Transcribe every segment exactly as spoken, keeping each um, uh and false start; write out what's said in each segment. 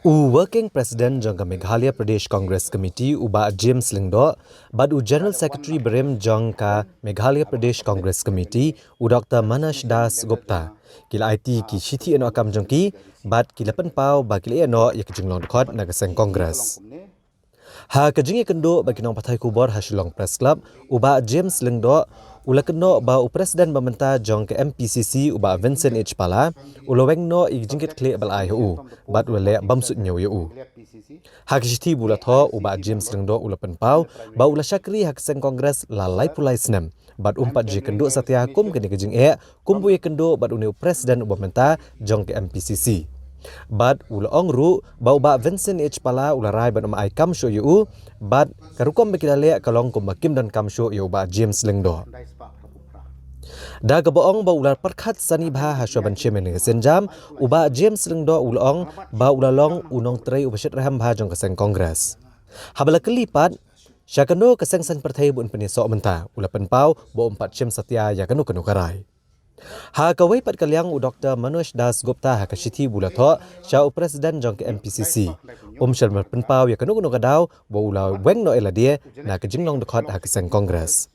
U Working President jong ka Meghalaya Pradesh Congress Committee, u Bah James Lyngdoh, bad u General Secretary barim jong ka Meghalaya Pradesh Congress Committee, u Doktor Manoj Das Gupta, ki la aiti ki shithi ïehnoh kam jong ki, bad ki la pynpaw ba ki la ïehnoh ïa ka jinglong dkhot na ka seng Congress. Ha ka jingïakynduh bad ki nongpathai khubor ha Shillong Press Club, u Bah James Lyngdoh, u la kynnoh ba u President ba mynta jong ka M P C C, u Bah Vincent H Pala, u la weng noh ïa ka jingkitkhlieh ba la ai ha u, bad u la leh bymsuidñiew ïa u. Ha ka shithi ba u la thoh, u Bah James Lyngdoh u la pynpaw ba u la shakri ha ka seng Congress la laiphew lai snem, bad um pat ju ïakynduh satia kum kane ka jingeh, kumba u ïakynduh bad une u President uba mynta jong ka M P C C. Bad u la ong ruh ba u Bah Vincent H Pala u la rai ban ym ai kam shuh ïa u, bad ka rukom ba ki la leh ka long kumba kim don kam shuh ïa u Bah James Lyngdoh. Da kaba ong ba u la pyrkhat sani bha ha shuwa ban shim ïa kane ka sienjam, u Bah James Lyngdoh u la ong ba u la long u nongtrei uba shitrhem bha jong ka seng Congress. Haba la kylli pat sha kano ka seng saiñ pyrthei ba un pynïasoh mynta, u la pynpaw ba um pat shim satia ïa kano kano ka rai. Ha kawei pat ka liang, u Doktor Manoj Das Gupta ha ka shithi ba u la thoh sha u President jong ka M P C C, um shym la pynpaw ïa kano kano ka daw ba u la weng noh ïa lade na ka jinglong dkhot ha ka seng Congress.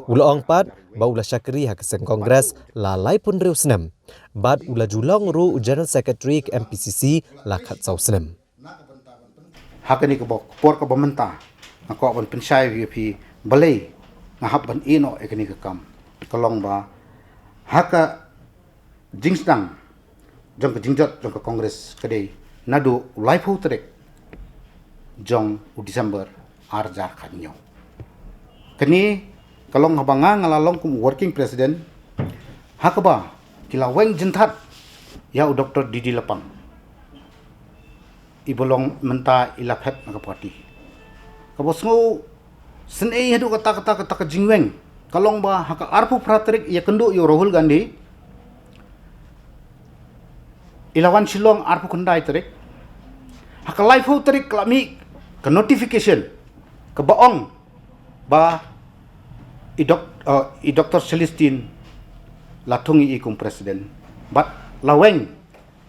U la ong pat ba u la shakri ha ka seng Congress la laiphew hynriew snem, bad u la ju long ruh u General Secretary ka M P C C la khatsaw snem. Ha kane ka bok, por kaba mynta, nga kwah ban pynshai ïa phi balei nga hap ban ïehnoh ïa kane ka kam. Ka long ba ha ka jingsdang jong ka jingjot jong ka Congress ka dei naduh u laiphew tarik jong u December ar hajar khathynñiew. Kane ka long haba nga nga la long kum u working president, ha kaba ki la weng jingthat ïa u Doktor D D Lapang, iba long mynta i la phet na ka party. Kaba sngewsynei haduh katta katta katta ka jingweng ka long ba ha ka arphew phra tarik i ïakynduh ïa u Rahul Gandhi, i la wan Shillong arphew khyndai tarik. Ha ka laiphew tarik ka la mih ka notification kaba ong ba i dok-, eh, i Doktor Celestine la thung ïa i kum president, bad la weng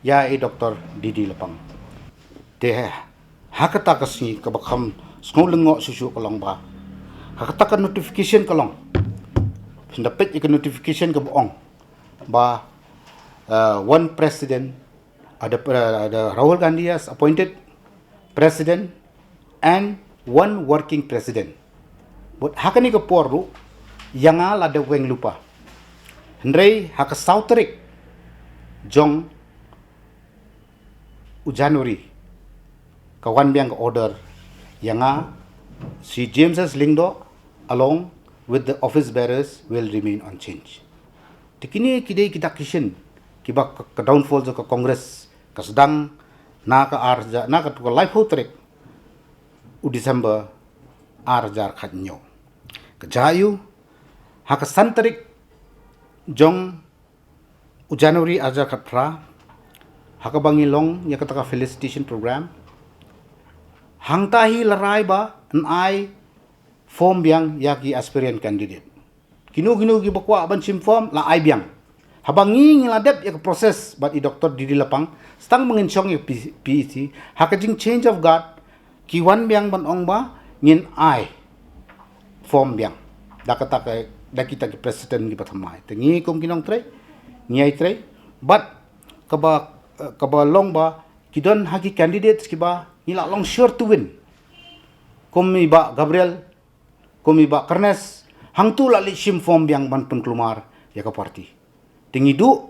ïa i Doktor D D Lapang. Te ha kata ka sngi kaba kham sngewlyngngoh shuh shuh ka long ba ha kata ka notification ka long, phin da peit ïa ka notification kaba ong ba, uh, one president, uh, the, uh, the Rahul Gandhi as appointed president and one working president. Bad ha kane ka por ruh ïa nga la dep weng lypa. Hynrei ha ka saw tarik jong u January ka wan biang ka order ïa nga, Sir James S Lyngdoh along with the office bearers will remain unchanged. Te kine ki dei kita ki shin kiba ka, ka downfall jong ka Congress ka sdang na ka ar hajar, na katu ka laiphew tarik u December ar hajar khathynñiew. Ka jia ïa u ha ka san tarik jong u January ar hajar khatphra, ha kaba ngi long ïa kata ka felicitation program. Hangta hi la rai ba yn ai form biang ïa ki aspirant candidate. Kino kino kiba kwah ban shim form la ai biang. Haba ngi ngi la dep ïa ka process bad i Doktor D D Lapang, stang ba ngin shong ïa P-, P E C, ha ka jing change of guard, ki wan biang ban ong ba ngin ai form biang da kata ka, da kita ki president kiba thymmai. Te ngi kum ki nongtrei ngi ai trei, bad kaba, eh, kaba long ba ki don ha ki candidates kiba ngi la long sure to win, kum i Bah Gabriel, kum i Bah Kyrnes, hangtu la leit shim form biang ban pynkulmar ïa ka party. Te ngi duh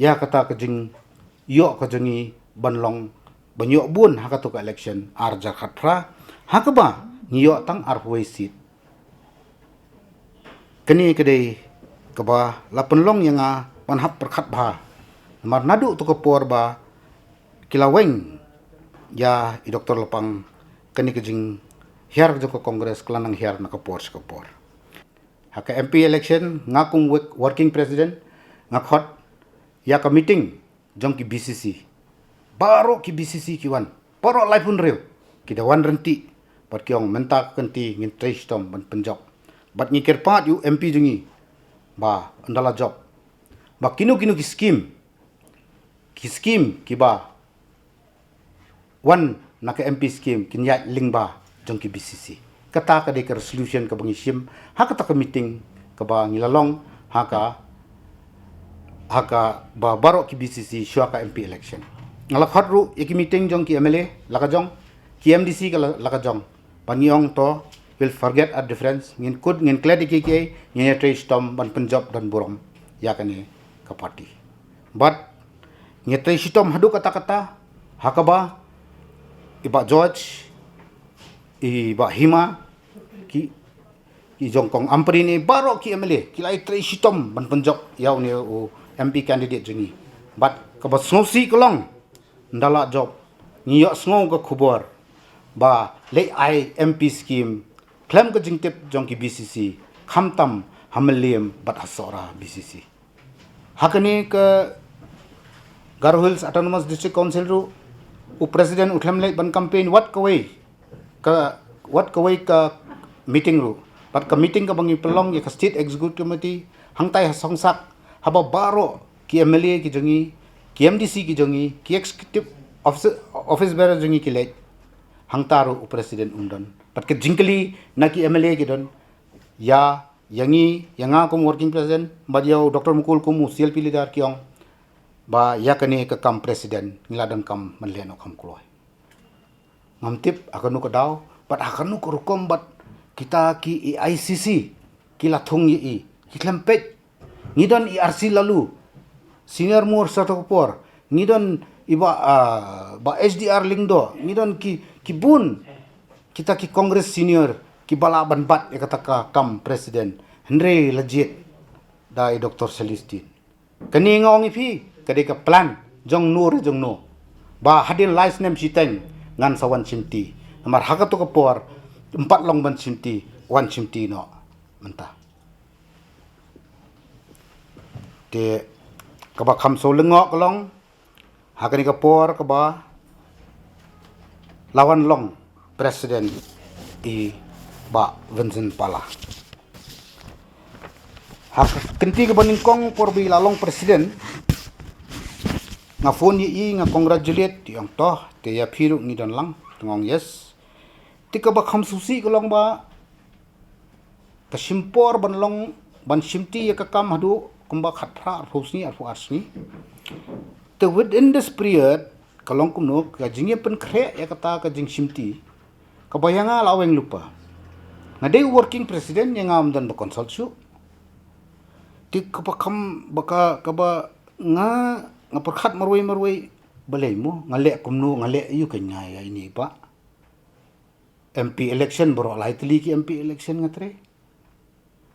ïa kata ka jingïoh ka jong ngi ban long, ban ïoh bun ha katu ka election ar hajar khatphra, ha kaba ngi ïoh tang arphew wei seat. Kane ka dei kaba la pynlong ïa nga ban hap pyrkhat bha. Namar naduh tu ka por ba ki la weng ïa i Doktor Lapang, kane ka jinghiar jong ka Congress ka la nang hiar na ka por sha ka por. Ha ka M P election, nga kum work-, working president, nga khot ïa ka meeting jong ki B C C. Baroh ki B C C ki wan, baroh laiphew hynriew, ki da wan ryntih, bad ki ong mynta ka kynti ngin trei shitom ban pynjop. Bad ngi kyrpad ïa u M P jong ngi ba ynda la jop, ba kino kino ki scheme, ki scheme kiba wan na ka M P scheme kin ïaid lyngba jong ki B C C. Kata ka dei ka resolution kaba ngi shim ha kata ka meeting kaba ngi la long ha ka, ha kaba baroh ki B C C shuwa ka M P election. Nga la khot ruh ïa ki meeting jong ki M L A la ka jong, ki M D C ka la, la ka jong. Ba ngi ong to, we'll forget our difference, ngin kut, ngin klet ïa kiei kiei, ngin ïatrei shitom ban pynjop don burom ïa kane ka party. Bad ngi ïatrei shitom haduh katta katta, ha kaba i Bah George, i Bah Hima, ki, ki jong kong Ampareen, baroh ki M L A ki la ïatrei shitom ban pynjop ïa une u M P candidate jong ngi. Bad kaba sngewsih ka long, ynda la jop, ngi ïohsngew ka khubor ba leit ai M P scheme khlem ka jingtip jong ki B C C, khamtam ha Mylliem bad ha Sohra B C C. Ha kane ka Garo Hills Autonomous District Council ruh, u president u khlem leit ban campaign wat kawei ka, wat kawei ka meeting ruh. Bad ka meeting kaba ngi pynlong ïa ka State Executive Committee hangtai ha Songsak, haba baroh ki M L A ki jong ngi, ki M D C ki jong ngi, ki executive office, office bearer jong ngi ki leit, hangta ruh u president um don. Bad ka jingkylli na ki M L A ki don ïa, ïa ngi, ïa nga kum working president, bad ïa u Doctor Mukul kum u C L P leader, ki ong ba ïa kane ka kam president ngi la donkam ban leh noh kham kloi. Ngam tip ha kano ka daw bad ha kano ka rukom, bad kita ki A I C C ki la thung ïa i, ki khlem peit. Ngi don i R C Laloo, senior most ha kata ka por, ngi don i Bah, ah, Bah H D R Lyngdoh, ngi don ki, ki bun kita ki Congress senior kiba lah ban bat ïa kata ka kam president, hynrei la jied da i Doctor Celestine. Kane nga ong ïa phi, ka dei ka plan jong no re jong no, ba hadien lai snem shiteng ngan sa wan shimti. Namar ha kato ka por ym pat long ban shimti, wan shimti noh mynta. Te kaba kham sngewlyngngoh ka long, ha kane ka por kaba la wan long president i Bah Vincent Pala. Ha ka kynti kaba nyngkong por ba i la long president, nga phone ïa i, nga congratulate, i ong to, te ïa phi ruh ngi don lang, te nga ong yes. Te kaba kham sngewsih ka long ba ka shim por ban long, ban shimti ïa ka kam haduh kumba khatphra arphew sngi, arphew ar sngi. Te within this period, ka long kumno ka jingïapynkhreh ïa kata ka jingshimti, kaba ïa nga la weng lypa. Nga dei working president, ïa nga ym don ba consult shuh. Te kaba kham, ba ka, kaba nga, nga pyrkhat marwei marwei, balei mo, nga leh kumno, nga leh aïu, kein nga ïa ine i Bah. M P election baroh lai tylli ki M P election nga trei.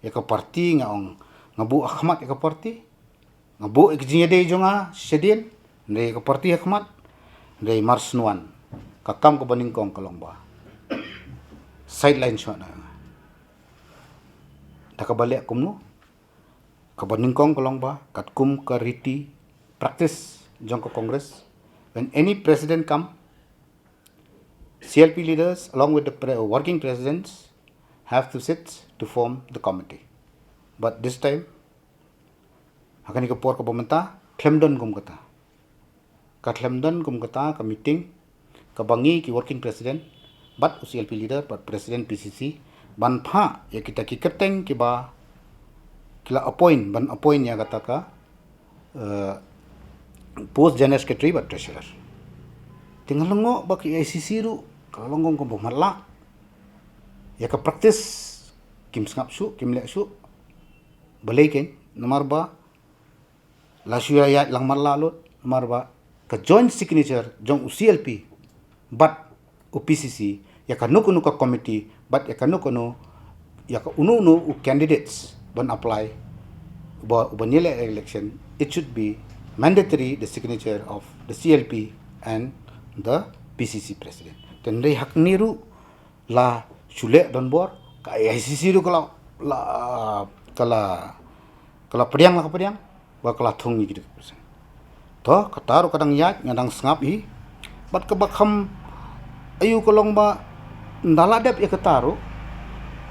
Ïa ka party nga ong, nga buh ha khmat ïa ka party. Nga buh ïa ka jingïadei jong nga shadien, hynrei ïa ka party ha khmat. Hynrei mar shen wan, ka kam kaba nyngkong ka long ba sideline shuwa na nga. Da kaba leh kumno? Kaba nyngkong ka long ba katkum ka riti practice jong ka Congress, when any president come, C L P leaders along with the pre-, working presidents have to sit to form the committee. But this time, ha kane ka por kaba mynta, khlem don kum kata. Ka khlem don kum kata ka meeting, kaba ngi ki working president, bad u C L P leader, bad president P C C, ban phah ïa kita ki kyrteng kiba ki la appoint, ban appoint ïa kata ka, eh, post general secretary bad treasurer. Te nga lyngngoh ba ki A I C C ruh ka la long kong kaba matlah. Ïa ka practice kim sngap shuh, kim leh shuh. Balei kein, namar ba la shu ïaid lang matlah lut, namar ba ka joint signature jong u C L P bad u P C C ïa kano kano ka committee, bad ïa kano kano, ïa ka uno uno u candidates ban apply, uba, uban ïaleh election, it should be mandatory the signature of the C L P and the P C C president. Te hynrei hangne ruh la shu leh donbor, ka A I C C ruh ka la, la, ka la, ka la pdiang, la ka pdiang ba ka la thung ïa ki. To, kata ruh ka dang ïaid, nga dang sngap hi. Bad kaba kham aïu ka long ba ynda la dep ïa kata ruh,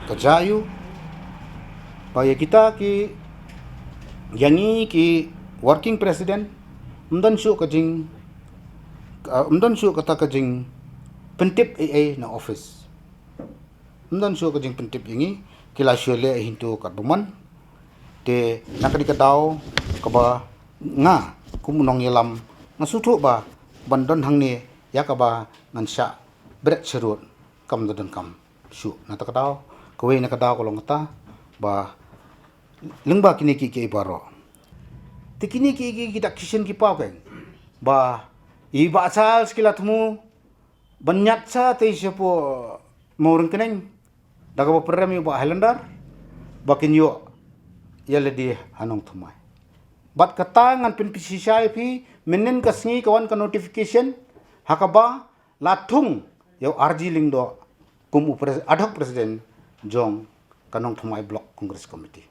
ka jia aïu ba ïa kita ki, ïa ngi ki working president, ym don shuh ka jing, ka, ym don shuh kata ka jing pyntip ei ei na office. Ym don shuh ka jingpyntip ïa ngi, ki la shu leh hangto katba mon. Te na kane ka daw kaba nga kum u nongïalam nga sngewthuh ba ban don hangne ïa kaba ngan shah bret sharud kam da donkam shuh. Na kata ka daw, kawei na ka daw ka long kata ba lyngba kine kiei kiei baroh. Te kine kiei kiei ki da kisien ki paw keiñ ba i Bah Charles ki la thmu ban ñiad sa te shapoh Mawryngkneng da kaba pynrem ïa u Bah Highlander ba kin ïoh ïa lade ha Nongthymmai. Bad kata ngan pynpynshisha ïa phi, mynnin ka sngi ka wan ka notification ha kaba la thung ïa u R G Lyngdoh kum u pres-, ad hoc president jong ka Nongthymmai Block Congress Committee.